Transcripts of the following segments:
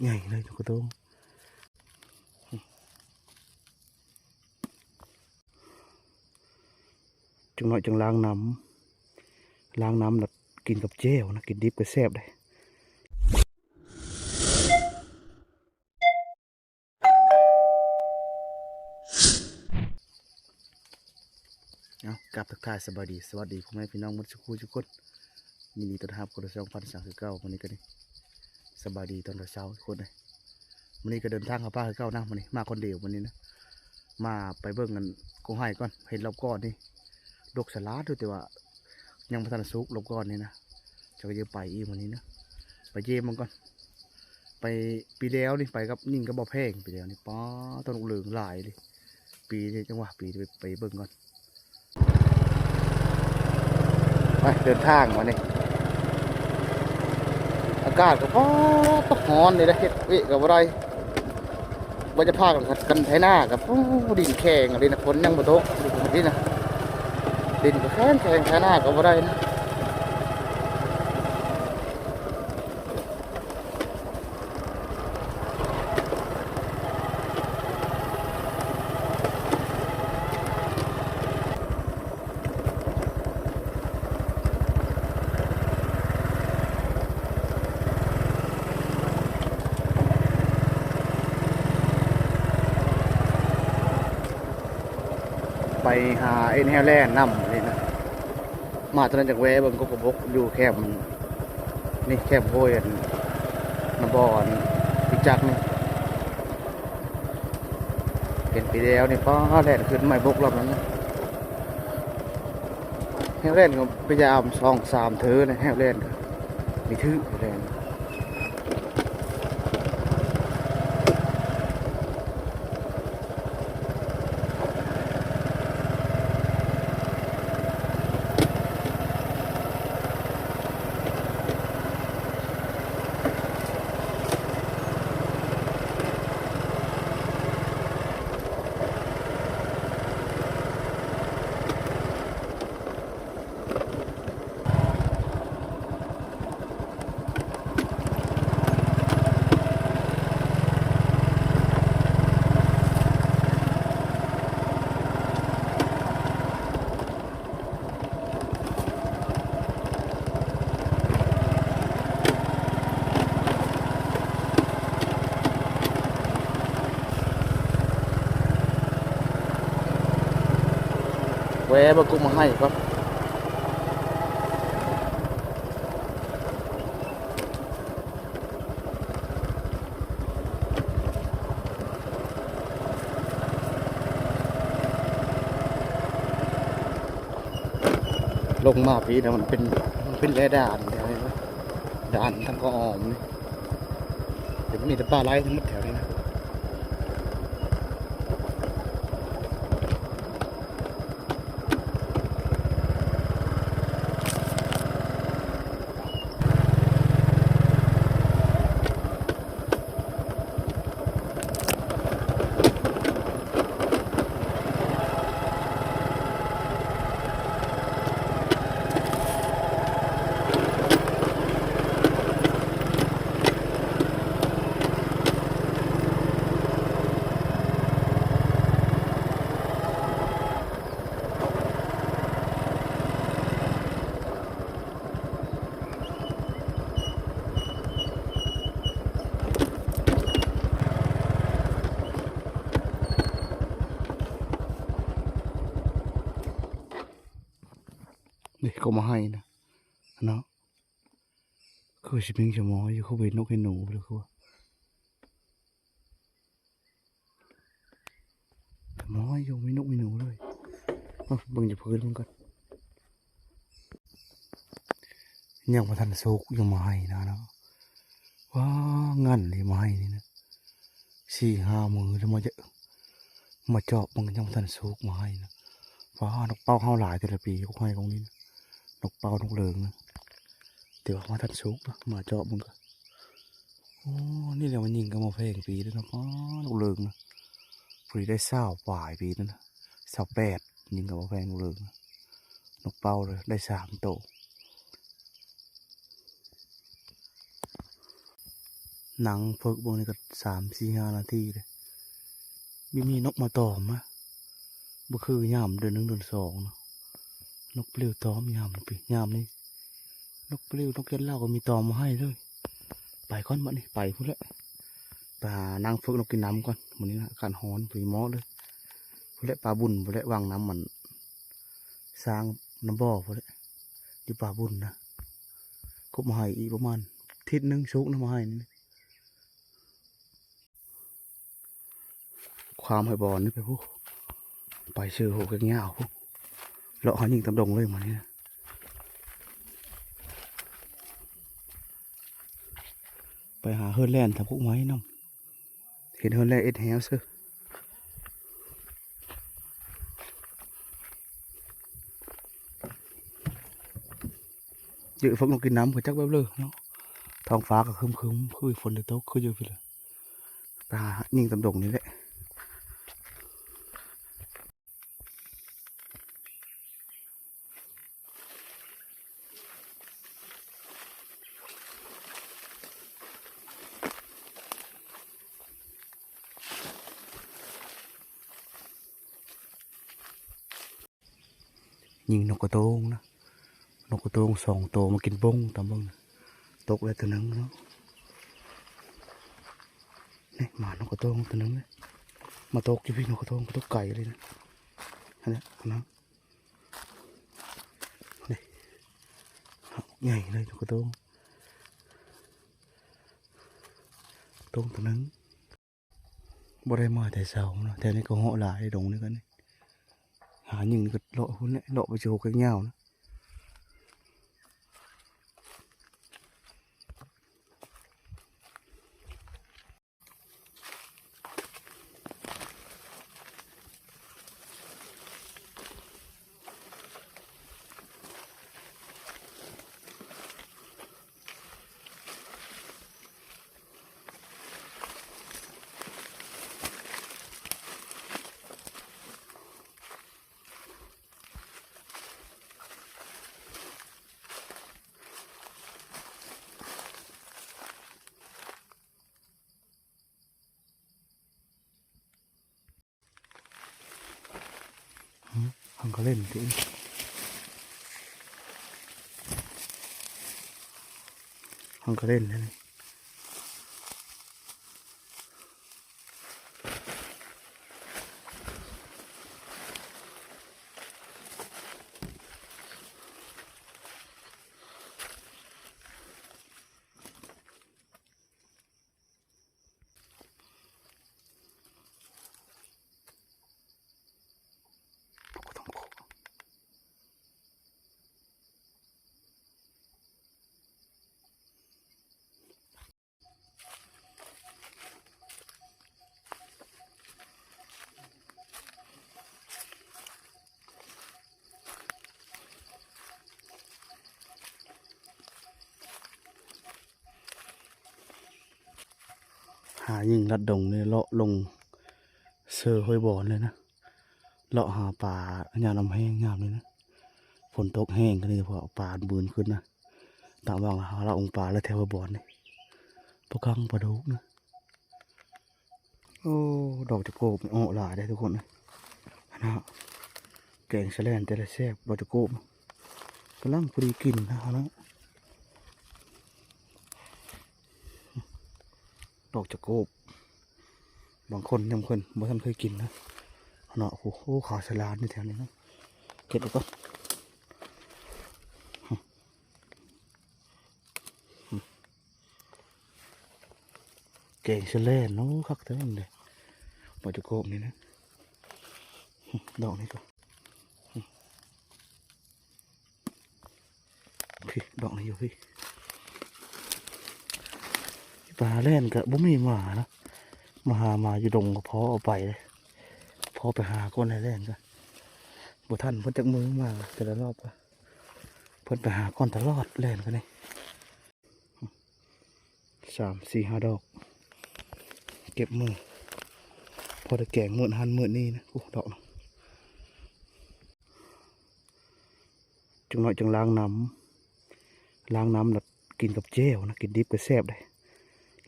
ໃຫຍ່ເລີຍ ນກກະໂຕງ. ຈັກໜ້ອຍຈັ່ງລ້າງນ້ຳ ລ້າງນ້ຳແລ້ວກິນກັບແຈ່ວນະ ກິນດິບກໍແຊບເດ້. ເອົາ ກາບທັກທາຍສະບາຍດີ ສະຫວັດດີພໍ່ແມ່ພີ່ນ້ອງໝົດສູ່ຜູ້ສູ່ຄົນ ຍິນດີຕ້ອນຮັບເຂົ້າສູ່ຊ່ອງພັນສັງຄືເກົ່າ. ມື້ນີ້ກໍດີ ສະບາຍດີຕອນເຊົ້າໆທຸກຄົນເອີຍ. ມື້ນີ້ກໍເດີນທາງເຂົ້າປ່າຄືເກົ່ານະ ມື້ນີ້ມາຄົນດຽວມື້ນີ້ນະ. ມາໄປເບິ່ງອັນກົງໄຮ່ກ່ອນ ເຫັນລອບກ່ອນນີ້ດົກສະຫຼາດຢູ່ ແຕ່ວ່າຍັງບໍ່ທັນສຸກ ລອບກ່ອນນີ້ນະ. ເຈົ້າກໍຈະໄປອີກມື້ນີ້ນະ ໄປເຢ້ຍມມັນກ່ອນ. ໄປປີແລ້ວນີ້ໄປກັບຍິງກັບບໍ່ແພງ ປີແລ້ວນີ້ ປ້າ ຕອນເລິງຫຼາຍເລີຍ. ປີນີ້ຈັ່ງຫວະ ປີນີ້ໄປ ໄປເບິ່ງກ່ອນ. ໄປເດີນທາງມານີ້ ອາກາດກໍ ປ້າ ຕະຮ້ອນນີ້ແຫຼະ ເຮັດວຽກກໍບໍ່ໄດ້. ວ່າຈະພາກັນ ກັນໄຖນາກໍ ໂອ້ ດິນແຂງອີ່ຫຼີນະ ຝົນຍັງບໍ່ຕົກນີ້ນະ ດິນກໍແຂງໆ ໄຖນາກໍບໍ່ໄດ້ນະ. ໄປຫາເອັນແຮວແລນນຳນີ້ນະ. ມາຕອນນັ້ນຈະແວະເບິ່ງກົກກະບົກຢູ່ແຄມນີ້ ແຄມຫ້ວຍອັນ ນ້ຳບໍ່ອັນ ພິຈັກນີ້. ເຫັນປີແລ້ວນີ້ ປ້າ ແລ່ນຂຶ້ນໄມ້ບົກລອບນັ້ນນະ. ແຮວແລ່ນກໍພະຍາຍາມສອງສາມເທື່ອແລ້ວ ແຮວແລ່ນກໍມີຖືກແລ່ນ. ແວະເບິ່ງກົກມະໄຮ່ກ່ອນ. ລົງມາພີ້ນະ ມັນເປັນ ມັນເປັນແລດ່ານແຖວນີ້ນະ ດ່ານທາງກະອອມນີ້ ແຕ່ມັນມີແຕ່ປາໄຫຼທັງໝົດແຖວນີ້ນະ. ນີ້ກໍມາໃຫ້ນະເນາະ ຄືຊິມີສະໝໍຢູ່ ຄືເຫັນນົກເຫັນໜູຢູ່ ຄືວ່າ ມາໃຫ້ຢູ່ ມີນົກມີໜູເລີຍ. ເບິ່ງຢູ່ພື້ນມັນກ່ອນ ຍັງບໍ່ທັນສຸກ ຍັງມາໃຫ້ນະເນາະ. ວ້າ ງານນີ້ມາໃຫ້ນີ້ນະ ສີ່ຫ້າມື້ແລ້ວ ມາຈະ ມາເຈາະມັນກໍຍັງບໍ່ທັນສຸກ ມາໃຫ້ນະ. ວ້າ ນົກເປົ້າເຮົາຫຼາຍແຕ່ລະປີ ກົກໄຮ່ກົກນີ້ນະ ນົກເປົ້າ ນົກເຫຼີງນະ ແຕ່ວ່າບໍ່ທັນສຸກນະ ມາເຈາະມັນກໍ ໂອ້ ນີ້ແຫຼະວ່າຍິງກັບໝໍແພງປີນີ້ນະ. ປ້າ ນົກເຫຼີງນະ ພໍດີໄດ້ຊາວປາຍປີນັ້ນນະ ຊາວແປດ ຍິງກັບໝໍແພງ ນົກເຫຼີງນະ. ນົກເປົ້າເລີຍ ໄດ້ສາມໂຕ. ນັ່ງຝຶກເບິ່ງນີ້ກໍສາມ ສີ່ ຫ້ານາທີເດ້ ມີ ມີນົກມາຕອມນະ ບໍ່ຄືຍາມເດືອນໜຶ່ງເດືອນສອງເນາະ ນົກປະລິວຕອມຍາມນີ້ ຍາມນີ້ ນົກປະລິວ ນົກແກ້ນລາວກໍມີຕອມມາໃຫ້ເລີຍ. ໄປກ່ອນບັດນີ້ ໄປພຸ້ນແຫຼະ ໄປຫານັ່ງຝຶກນົກກິນນ້ຳກ່ອນ ມື້ນີ້ນະ ອາກາດຮ້ອນ ບໍ່ມີໝໍ້ເລີຍ ພຸ້ນແຫຼະ ປ່າບຸນພຸ້ນແຫຼະ ຫວ່າງນ້ຳມັນ ສ້າງນ້ຳບໍ່ພຸ້ນແຫຼະ ຢູ່ປ່າບຸນນະ ກົບມາໃຫ້ອີກປະມານທິດໜຶ່ງ ສຸກນະ ມາໃຫ້ນີ້ ຄວາມໃຫ້ບອນນີ້ໄປພຸ້ນ ໄປຊື່ໂຫແກງຍາວພຸ້ນ ເລາະຫາຍິງຕາມດົງເລີຍມື້ນີ້ນະ ໄປຫາເຮືອນແລ່ນທຳກົກໄມ້ນຳ ເຫັນເຮືອນແລ່ນເອັດແຮວເຊີ ເຈີຟຶກນົກກິນນ້ຳກໍຈັກແບບເລີເນາະ ທ້ອງຟ້າກໍຄຶ້ມໆ ຄືຝົນຈະຕົກ ຄືຢູ່ພີ້ແຫຼະ ໄປຫາຍິງຕາມດົງນີ້ແຫຼະ. ຍິງນົກກະໂຕງນະ ນົກກະໂຕງສອງໂຕມາກິນບົ້ງ ຕາມເບິ່ງ ຕົກແລ້ວໂຕໜຶ່ງເນາະ ນີ້ ມານົກກະໂຕງໂຕໜຶ່ງເດ້ ມາຕົກຢູ່ພີ້ ນົກກະໂຕງ ຕົກໄກເລີຍນະ ຫັ້ນນະ ນະ ນີ້ ໃຫຍ່ເລີຍນົກກະໂຕງ ໂຕງໂຕໜຶ່ງ. ບໍ່ໄດ້ມາແຕ່ເຊົ້າເນາະ ແຖວນີ້ກໍເຫາະຫຼາຍ ດົງນີ້ກໍນີ້ ຫາຍິງນີ້ກໍເລາະພຸ້ນແຫຼະ ເລາະໄປຊິຫົກແກງຍາວນະ. ຫຶ ຫາກະເຫຼັ້ນຕິ ຫາກະເຫຼັ້ນເດ້. ຫາຍິງລັດດົງນີ້ ເລາະລົງເຊີຫ້ວຍບອນເລີຍນະ ເລາະຫາປາຍາມນ້ຳແຫ້ງຍາມນີ້ນະ ຝົນຕົກແຫ້ງກໍນີ້ ເພາະປາມັນບືນຂຶ້ນນະ ຕາມຫວ່າງລະອອງປາແລະແຖວຫ້ວຍບອນນີ້ ປາກັງປາດຸກນະ. ໂອ້ ດອກຈະໂກບນີ້ອອກຫຼາຍເດ້ທຸກຄົນເອີຍ ຫັ້ນນະ ແກງສະແລນແຕ່ລະແຊບ ດອກຈະໂກບ ກຳລັງພໍດີກິນນະຫັ້ນນະ ດອກຈະໂກບ ບາງຄົນຍັງເພິ່ນບໍ່ທັນເຄີຍກິນນະ ຫັ້ນນະ. ໂອ້ໂຫ ຂາສະຫຼານຢູ່ແຖວນີ້ນະ ເກັບໄວ້ກ່ອນ. ແກງສະແລນ ໂອ້ ຄັກແທ້ເດ້ ດອກຈະໂກບນີ້ນະ ດອກນີ້ກໍ ພີ້ ດອກນີ້ຢູ່ພີ້ ປາແລ່ນກໍບໍ່ມີມານະ ມາຫາມາຢູ່ດົງກໍພໍເອົາໄປເດ້ ພໍໄປຫາກ່ອນໃຫ້ແລ່ນກໍບໍ່ທັນເພິ່ນຈັກມື້ມາແຕ່ລະລອບ ເພິ່ນໄປຫາກ່ອນຕະຫຼອດ ແລ່ນກະນີ້ ສາມ ສີ່ ຫ້າ ດອກ ເກັບມື້ ພໍໄດ້ແກງມື້ຫັ້ນມື້ນີ້ນະ. ໂອ້ ດອກ ຈັ່ງໜ້ອຍຈັ່ງລ້າງນ້ຳ ລ້າງນ້ຳແລ້ວກິນກັບແຈ່ວນະ ກິນດິບກະແຊບເດ້.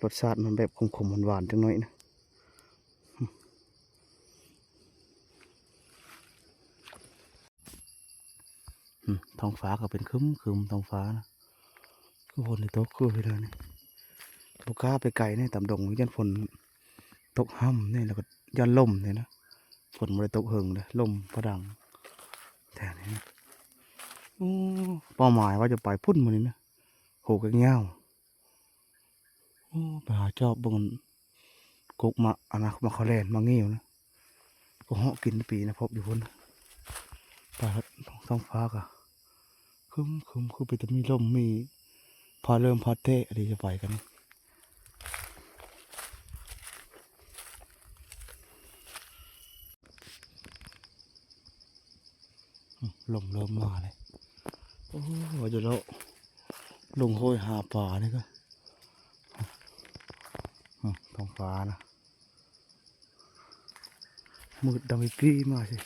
ລົດຊາດມັນແບບຂົມໆ ຫວານໆ ຈັກໜ້ອຍນະ. ອືມ ທ້ອງຟ້າກໍເປັນຄຶ້ມໆ ທ້ອງຟ້ານະ ຄືຝົນຊິຕົກຄືເວລານີ້. ບໍ່ກ້າໄປໄກນີ້ ຕາມດົງ ຢ້ານຝົນຕົກຫ້ຳນີ້ ແລ້ວກໍຢ້ານລົມນີ້ນະ. ຝົນບໍ່ໄດ້ຕົກເຫິງເດ້ ລົມພະດັງແຖວນີ້ນະ. ໂອ້ ເປົ້າໝາຍວ່າຈະໄປພຸ້ນມື້ນີ້ນະ ໂຫ ກະຍາວ. ໂອ້ ໄປຫາຈອບເບິ່ງກົກໝາກ ອັນນະ ໝາກເຂົາແລ່ນ ໝາກງິ້ວນະ ກໍເຫາະກິນປີນະ ພົບຢູ່ພຸ້ນ. ໄປ ທ້ອງຟ້າກະຄຶ້ມໆ ຄືເປັນຕາມີລົມ ມີຟ້າເລີ່ມຟ້າແຕະ ອັນນີ້ຈະໄປກັນ. ອືມ ລົມເລີ່ມມາແລ້ວ. ໂອ້ ວ່າຈະເລາະລົງຫ້ວຍຫາປານີ້ກະ ອືມ ທ້ອງຟ້ານະ ມືດດຳອີ່ປີ້ມາຊິ.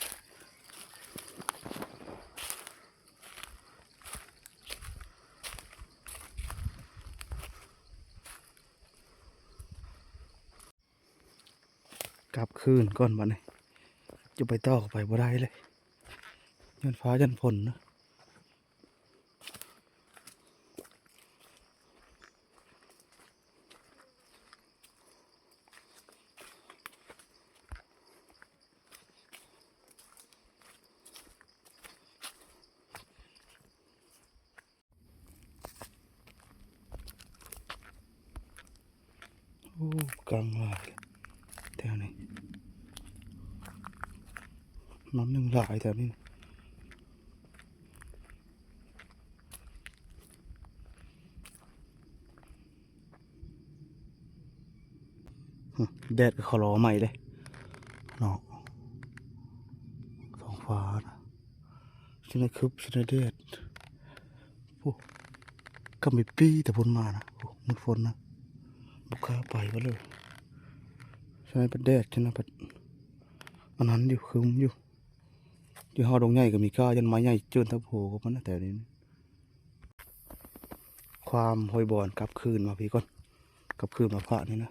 ກັບຄືນກ່ອນບັດນີ້ ຈະໄປຕໍ່ກໍໄປບໍ່ໄດ້ເລີຍ ຢ້ານຟ້າຢ້ານຝົນນະ. ໂອ້ ກັງຫຼາຍແຖວນີ້ ນ້ຳຍັງຫຼາຍແຖວນີ້. ແດດກໍເຂົ້າລໍໃໝ່ເດ້ເນາະ ທ້ອງຟ້ານະ ຊິໄດ້ຄຶບ ຊິໄດ້ແດດ. ໂອ້ ກຳມີປີ້ແຕ່ພຸ້ນມານະ ໂອ້ ມືດຝົນນະ ບໍ່ກ້າໄປວ່າເລີຍ. ຊິໄດ້ໄປແດດ ຊິໄດ້ໄປອັນນັ້ນຢູ່ ຄຶມຢູ່. ຢູ່ຮອດດົງໃຫຍ່ກໍມີກ້າ ຢ້ານໄມ້ໃຫຍ່ເຈີນທັບຫົວກັບມັນນະ ແຖວນີ້. ຄວາມຫ້ວຍບອນກັບຄືນມາພີ້ກ່ອນ ກັບຄືນມາພາກນີ້ນະ.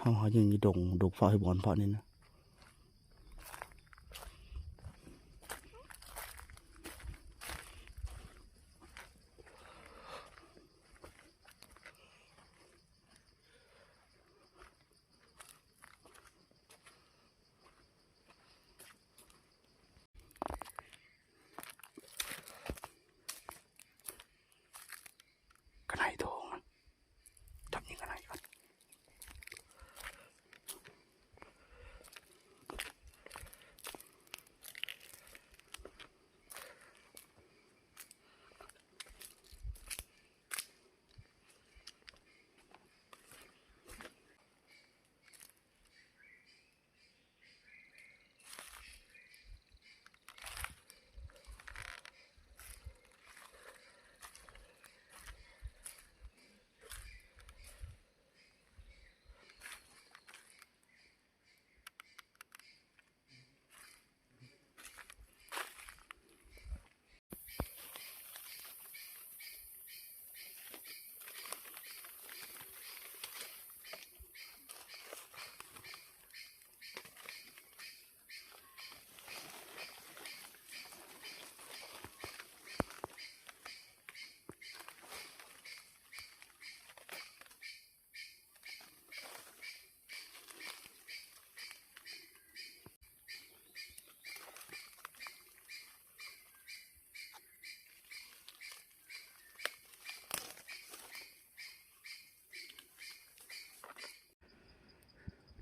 ເຮົາ ເຮົາຍັງຢູ່ດົງ ດົງພາກຫ້ວຍບອນພາກນີ້ນະ. ກະໄນໂດງ ຈັບຍິງກະໄນກ່ອນ.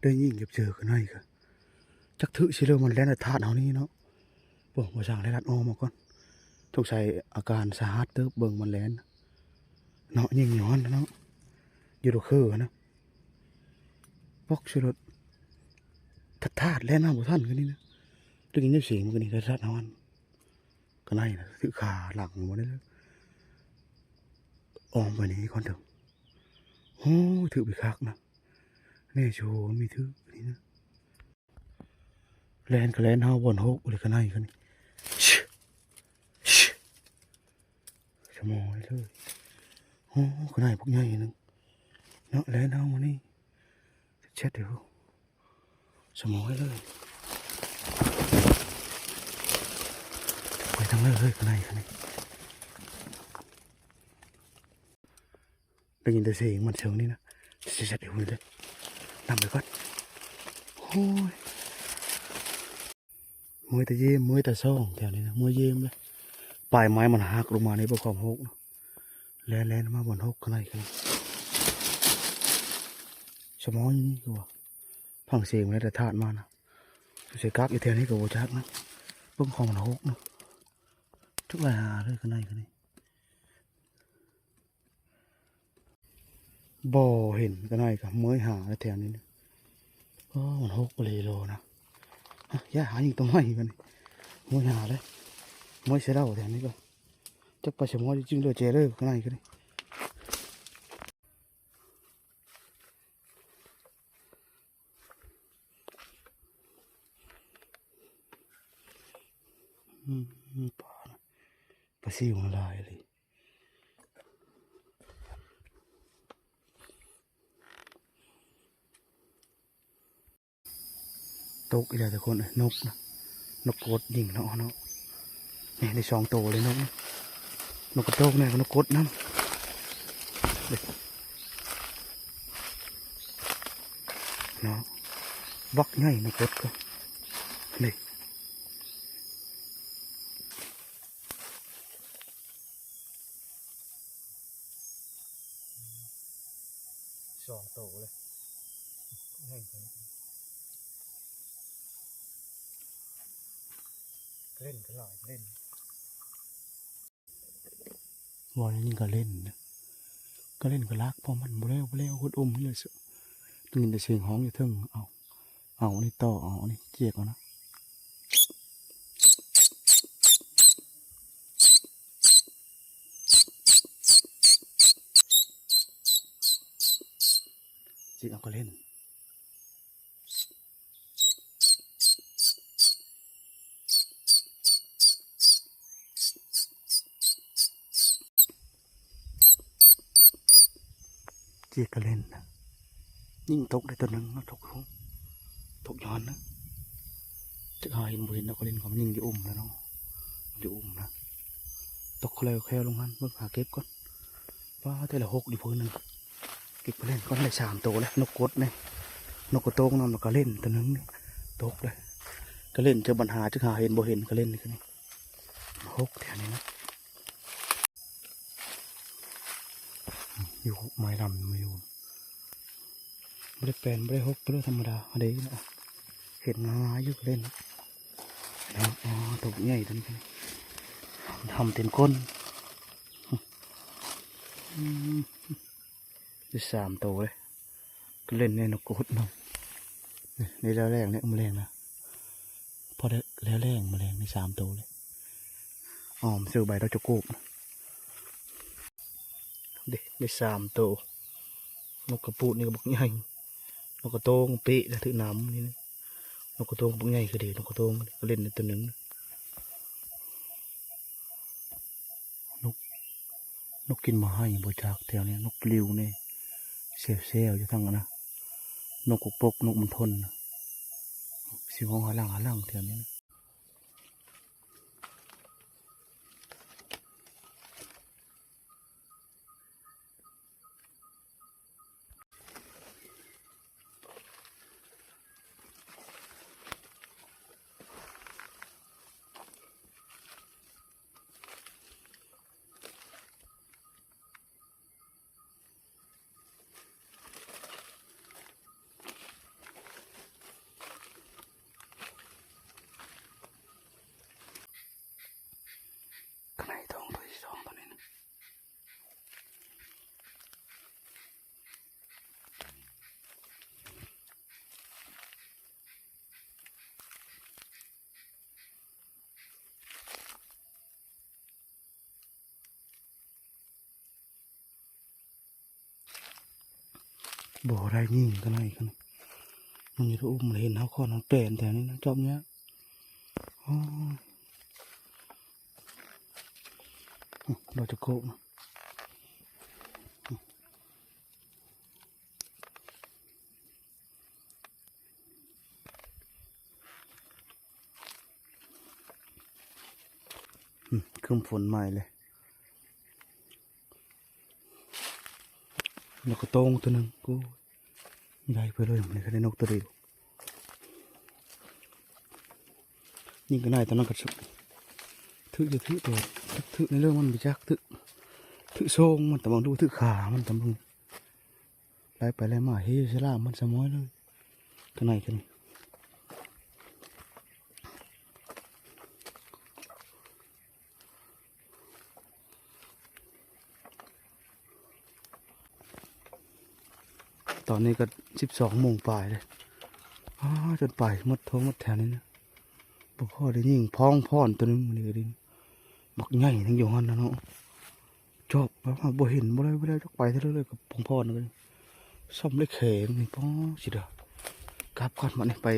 ໄດ້ຍິນກັບເຈີກັນໃນກະ ຈັກຖືກຊິເລີມັນແລ່ນທາດເຮົານີ້ເນາະ. ໂອ້ ບໍ່ຊ່າງໄດ້ລັດອ້ອມມາກ່ອນ ສົງໄສອາການສາຫັດເຕີບ ເບິ່ງມັນແລ່ນເນາະ. ຍິງຍ້ອນເນາະ ຢູ່ໂລເຄີນະ ປອກຊິລົດ ທາດ ທາດແລ່ນມາບໍ່ທັນຄືນີ້ນະ. ໄດ້ຍິນສຽງມັນກະນີ້ ທາດເຮົາຫັ້ນ ກະໄນນະ ຖືກຂາຫຼັງບໍ່ໄດ້ເລີຍ. ອ້ອມໄປນີ້ກ່ອນເດີ. ໂອ້ ຖືກໄປຄັກນະ ແນ່ໂຊ ມີຖືກນີ້ນະ. ແລ່ນກະແລ່ນຫາບ່ອນໂຮກເລີຍ ກະໄນກະນີ້ ຊະມອຍເລີຍ. ໂອ້ ກະໄນພວກໃຫຍ່ໜຶ່ງ ເນາະ ແລ່ນເອົາມື້ນີ້ ແຊດຢູ່ ສະໝອຍເລີຍ ໄປທາງເລີຍເລີຍ ກະໄນ ກະໄນ ໄດ້ຍິນແຕ່ສຽງມັນເຊີງນີ້ນະ ແຊດໆ ຢູ່ພຸ້ນເລີຍ ນຳໄປກ່ອນ ໂອ້ຍ ເມີຍແຕ່ເຢມ ເມີຍແຕ່ຊ່ອງແຖວນີ້ນະ ເມີຍເຢມເລີຍ ປາຍໄມ້ມັນຫັກລົງມານີ້ ເບິ່ງຄວາມຮົກນະ ແລ່ນໆ ມາບ່ອນຮົກ ກະໄນ ກະໄນ ສະໝອຍຢູ່ນີ້ຄືວ່າ ຟັງສຽງມັນແລ້ວ ແຕ່ທາດມານະ ສງໄສກັກຢູ່ແຖວນີ້ກະບໍ່ຈັກນະ ເບິ່ງຄວາມມັນຮົກນະ ຈັກໄລ່ຫາເລີຍ ກະໄນ ກະໄນ. ບໍ່ເຫັນກະໄນ ກະເມີຍຫາແຖວນີ້ນະ ໂອ້ ມັນຮົກອີ່ຫຼີໂລນະ ຮະ ຢ່າຫາຍິງໂຕໃໝ່ບັດນີ້ ເມີຍຫາເລີຍ ເມີຍໃສ່ເລົາແຖວນີ້ກະ ຈັກໄປໃສໝົດ ຈິງເລີຍເຈເລີຍ ກະໄນ ກະໄນ ອືມ ປາ ປາຊິວມັນຫຼາຍອີ່ຫຼີ ຕົກອີກແລ້ວທຸກຄົນເອີຍ ນົກນະ ນົກກົດຍິງເນາະ ເນາະ ນີ້ໄດ້ສອງໂຕເລີຍນົກນະ ນົກກະໂຕກແນ່ ນົກກົດນຳ ເນາະ ບັກໃຫຍ່ນົກກົດກະ ນີ້ ສອງໂຕເລີຍ ເຫຼັ້ນກະຫຼາຍ ເຫຼັ້ນ ວ່າແນວນີ້ກະເຫຼັ້ນນະ ກະເຫຼັ້ນກະລັກ ເພາະມັນບໍ່ແລ້ວ ບໍ່ແລ້ວ ຫົດອົມນີ້ລະ ໄດ້ຍິນແຕ່ສຽງຮ້ອງຢູ່ເທິງ ເອົາ ເອົາອັນນີ້ຕໍ່ ເອົາອັນນີ້ຈຽກເອົານະ ຈິກເອົາກະເຫຼັ້ນ ຈີກກະເຫຼັ້ນນະ ຍິງຕົກໄດ້ໂຕໜຶ່ງເນາະ ຕົກ ຕົກຍ້ອນນະ ຈັກຫາເຫັນບໍ່ເຫັນເນາະ ກະເຫຼັ້ນເຂົາມັນຍິງຢູ່ອຸ່ມນະເນາະ ຢູ່ອຸ່ມນະ ຕົກແຄວໆ ລົງຫັ້ນ ເບິ່ງຫາເກັບກ່ອນ ປາ ແຕ່ລະຫົກຢູ່ພື້ນນັ້ນ ເກັບກະເຫຼັ້ນກ່ອນ ໄດ້ສາມໂຕແລ້ວ ນົກກົດນີ້ ນົກກະໂຕກນຳ ແລ້ວກະເຫຼັ້ນໂຕໜຶ່ງນີ້ ຕົກເລີຍ ກະເຫຼັ້ນເຈີບັນຫາ ຈັກຫາເຫັນບໍ່ເຫັນ ກະເຫຼັ້ນນີ້ ຫົກແຖວນີ້ນະ ຢູ່ໄມ້ດຳມາຢູ່ ບໍ່ໄດ້ແປນ ບໍ່ໄດ້ຫົກ ເປັນເລື່ອງທຳມະດາ ອັນນີ້ນະ ເຫັນງ່າຍໆ ຢູ່ກະເຫຼັ້ນ ເນາະ ໂຕບັກໃຫຍ່ໂຕນີ້ ດຳເຕັມກົ້ນ ອືມ ໄດ້ສາມໂຕເລີຍ ກະເຫຼັ້ນໃນນົກກົດນຳ ນີ້ແລ້ວແລ້ງນີ້ ມື້ແລງນະ ພໍໄດ້ແລ້ວແລ້ງ ມື້ແລງນີ້ສາມໂຕເລີຍ ອ້ອມຊື່ໃບດອກຈະໂກກນະ ເດ້ ໄດ້ສາມໂຕ ນົກກະປູດນີ້ກະບັກໃຫຍ່ ນົກກະໂຕ້ງເປະ ແລະຖືກນ້ຳນີ້ນະ ນົກກະໂຕ້ງບັກໃຫຍ່ຄືເດ ນົກກະໂຕ້ງກະເຫຼັ້ນໂຕໜຶ່ງ ນົກ ນົກກິນໝາກໄຮບໍ່ຈັກແຖວນີ້ ນົກປະລິວນີ້ ແຊວໆ ຢູ່ທາງນັ້ນນະ ນົກກົກປົກ ນົກມັນທົນນະ ສຽງຮ້ອງຫາຫຼັງຫາຫຼັງແຖວນີ້ນະ. ຂ້າງໃນທ້ອງໂຕທີສອງໂຕນີ້ນະ. ບໍ່ໄດ້ຍິງກະໄນ ມັນຢູ່ອຸ່ມ ເຫັນເຮົາຄອນມັນແປນແຖວນີ້ນະ ຈອບເນີ້ຍ ໂອ້ຍ ດອກຈະໂກກນະ. ຄືມຝົນໃໝ່ເລີຍ. ນົກກະໂຕ້ງໂຕໜຶ່ງ ໂອ້ຍ ໃຫຍ່ເພິ່ນເລີຍ ນີ້ກໍໄດ້ນົກໂຕດຽວ. ຍິງກໍໄດ້ ຕອນນັ້ນກໍຖືກ ຖືກ ຖືກ ຖືກ ຖືກໃນເລື່ອງມັນໄປຈັກ ຖືກ ຖືກໂຊງມັນ ຕະບັງດູ ຖືກຂາມັນ ຕະບັງ ໄລ່ໄປໄລ່ມາ ເຮສະຫຼາມມັນສະໝອຍເລີຍ ຂ້າງໃນກັນ. ຕອນນີ້ກໍສິບສອງໂມງປາຍເລີຍ ອ້າ ຈົນໄປໝົດທົ່ວໝົດແຖວນີ້ນະ ບໍ່ພໍໄດ້ຍິງພ້ອງພອນໂຕໜຶ່ງ ມື້ນີ້ກໍໄດ້ ບັກໃຫຍ່ ຍັງຢູ່ຫັ້ນນະເນາະ. ຈອບ ແບບວ່າບໍ່ເຫັນ ບໍ່ໄດ້ ບໍ່ໄດ້ຈັກ ໄປເທື່ອເລີຍກັບພອງພອນ ສ່ຳໄດ້ແຂງນີ້ ປ້ອ ຊິດາ ກັບກ່ອນ ບັດນີ້ໄປ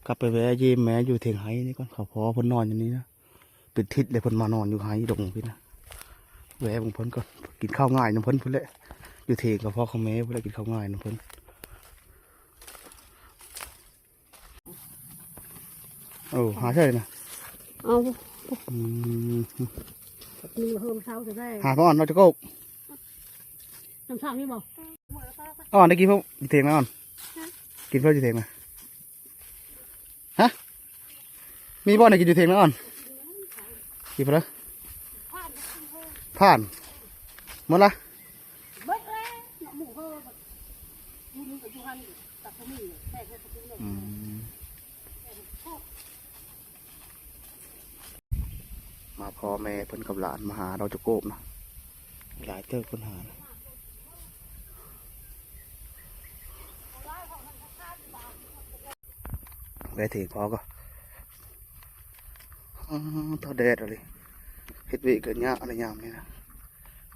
ກັບໄປແວ່ຢ້ຽມແມ່ຢູ່ເທິງໄຮ່ນີ້ກ່ອນ ເຂົາພໍ່ເພິ່ນນອນຢູ່ນີ້ນະ ເປັນທິດແລ້ວເພິ່ນມານອນຢູ່ໄຮ່ດົງພີ້ນະ ແວ່ເບິ່ງເພິ່ນກ່ອນ ກິນເຂົ້າງາຍນຳເພິ່ນພຸ້ນແຫຼະ ຢູ່ເທິງກັບພໍ່ກັບແມ່ພຸ້ນແຫຼະ ກິນເຂົ້າງາຍນຳເພິ່ນ. ໂອ້ ຫາໃສ່ນະ ເອົາ ອືມ ມີເພີ່ມເຊົ້າຈະໄດ້ ຫາພໍ່ອ່ອນເນາະ ຈະໂກກ ນ້ຳສ້າງມີບໍ່? ອ່ອນໄດ້ກິນເພີ່ມຢູ່ເຖິງນະອ່ອນ ກິນເພີ່ມຢູ່ເຖິງນະ ຮະ ມີບໍ່ໄດ້ກິນຢູ່ເຖິງນະອ່ອນ ກິນເພີ່ມ ຜ່ານ ໝົດລະ ເບິດແລ້ວ ໝູເຮີ ຢູ່ນີ້ກໍຢູ່ຫັ້ນ ອືມ ມາພໍ່ແມ່ເພິ່ນກັບຫຼານມາຫາດອກຈະໂກບນະ ຫຼາຍເຕີບເພິ່ນຫານະ ແວ່ເຖກພໍກໍ ອືມ ຕາແດດອີ່ຫຼີ ເຮັດວຽກກໍຍາກໃນຍາມນີ້ນະ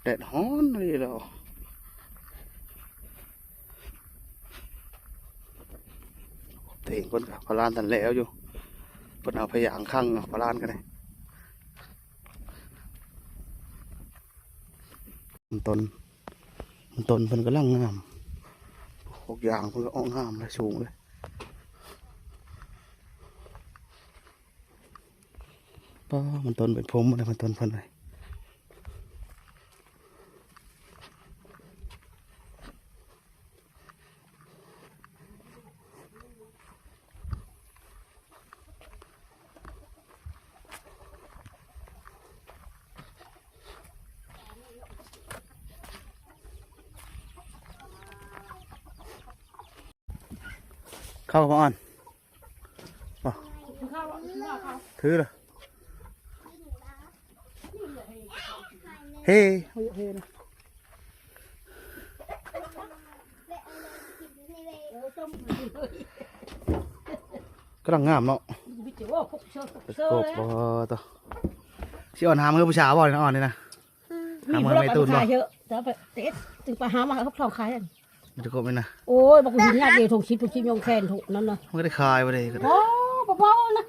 ແດດຮ້ອນອີ່ຫຼີແລ້ວ. ເຖກເພິ່ນກໍພາລານທັນແລ້ວຢູ່ ເພິ່ນເອົາພະຍາງຂັງເນາະ ພາລານກໍໄດ້ ມັນຕົ້ນ ມັນຕົ້ນເພິ່ນກຳລັງງາມ ພວກຢາງເພິ່ນກໍອອກງາມເລີຍ ສູງເລີຍ. ປ້າ ມັນຕົ້ນເປັນພົມເລີຍ ມັນຕົ້ນເພິ່ນເລີຍ ເຂົ້າບໍ່ອ່ອນ ບໍ່ ຖືລະ ເຮ ກຳລັງງາມເນາະ ໂອ້ ໂອ້ ໂອ້ ໂອ້ ຊິອ່ອນຫາມື້ຜູ້ສາວບໍ່ນີ້ນະ ອ່ອນນີ້ນະ ຫາມື້ແມ່ຕູນບໍ່ ເອີ ເອົາໄປເຕະ ຈຶ່ງໄປຫາມາເອົາຂອງຂາຍ ມັນຈະກົບນີ້ນະ ໂອ້ຍ ບັກຫີນຍາດດຽວ ຖົງສິບ ຖົງສິບ ຍອງແຂນ ຖົງນັ້ນນະ ມັນກໍໄດ້ຂາຍບໍ່ໄດ້ກໍໄດ້ ໂອ້ ບໍ່ ບໍ່ນະ